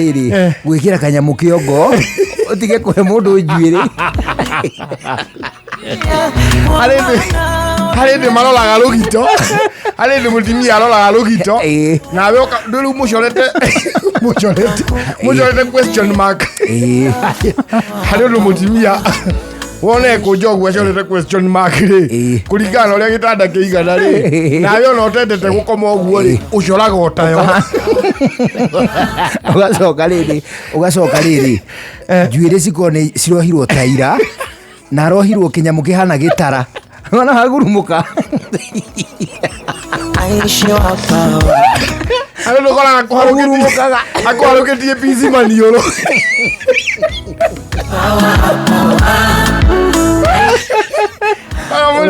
Rĩrĩ gwĩkĩra kanyamũ kĩongo ũtige kũhe mũndũ njuĩrĩ. Harĩ ndĩ maroraga rũgito, harĩ ndĩ mũtumia aroraga rũgito. Nawe rĩu mũcorete question mark. Harĩ ũndũ mũtumia wone kũnja ũguo acorete question mark rĩ, kũringana na ũrĩa gĩtanda kĩigana rĩ, nawe ona ũtendete gũkoma ũguo rĩ, ũcoraga o tayo. Ũgacoka rĩrĩ njuĩrĩ cikorwo nĩ cirohirwo taira na arohirwo kĩnyamũ kĩhana gĩtara ona hagurumũka. Harĩ ũndũ ũkoraga akũharũkĩtie pici maniũrũ. Ah,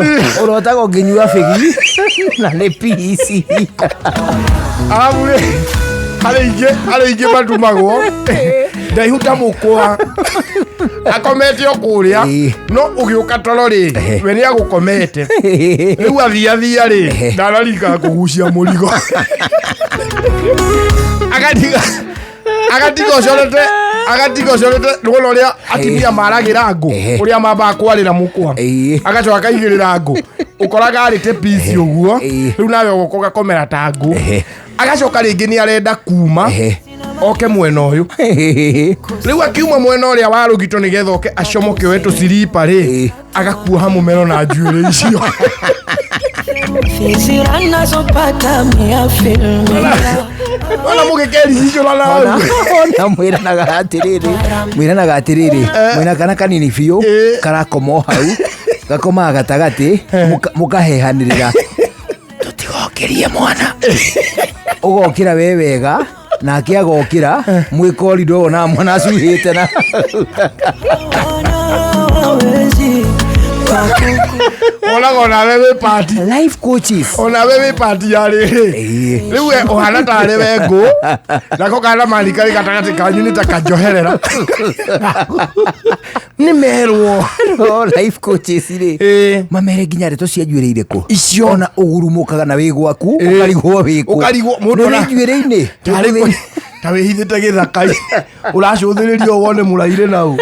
Ũrotaga ũngĩnyua bĩgi na nĩ pici. Arabu rĩ, harĩ ingĩ matumagwo ndaihu ta mũkwa, akomete o kũrĩa. No ũgĩũka toro rĩ, we nĩ agũkomete rĩu, athiathia rĩ, ndanarika kũgucia mũrigo, agatiga ũcorete nĩwona ũrĩa atumia maragĩra ngũ, ũrĩa mambaga kwarĩra mũkwa, agacoka akaigĩrĩra ngũ, ũkoraga arĩte pici ũguo. Rĩu nawe ũgoka ũgakomera ta ngũ. Agacoka rĩngĩ nĩ arenda kuma oke mwena ũyũ. Rĩu akiuma mwena ũrĩa wa rũgito nĩgetha oke acomoke oe tũciripa rĩ, agakuoha mũmero na njuĩrĩ icio. Fizira nazopata mia filmia. Ona mũgĩkericicũra na hau. Ona mwĩranaga atĩrĩrĩ mwĩna kana kanini biũ, karakoma o hau, gakomaga gatagatĩ, mũkahehanĩrĩra tũtigokĩrie mwana. Ũgokĩra we wega nake agokĩra mwĩ korido, wonaga mwana acuhĩte na Hawezi pakuku. Wonaga onawe wĩ pati. Life coaches. Onawe wĩ pati ya rĩrĩ. Rĩu we ũhana tarĩ we ngũ, nako kana mani karĩ gatagatĩ kanyu nĩ ta kanjoherera nĩ merwo. No life coaches rĩ, mamere nginya ndeto cia njuĩrĩ irĩkũ. Icio. Ona ũgurumũkaga na wĩ gwaku, ũkarigwo wĩkũ. Ũkarigwo, mũndũ Nĩ njuĩrĩ-inĩ. Ta wĩhithĩte gĩthaka ũracũthĩrĩria wone mũraire nau.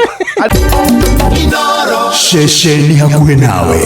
Ceceni hakuhĩ nawe.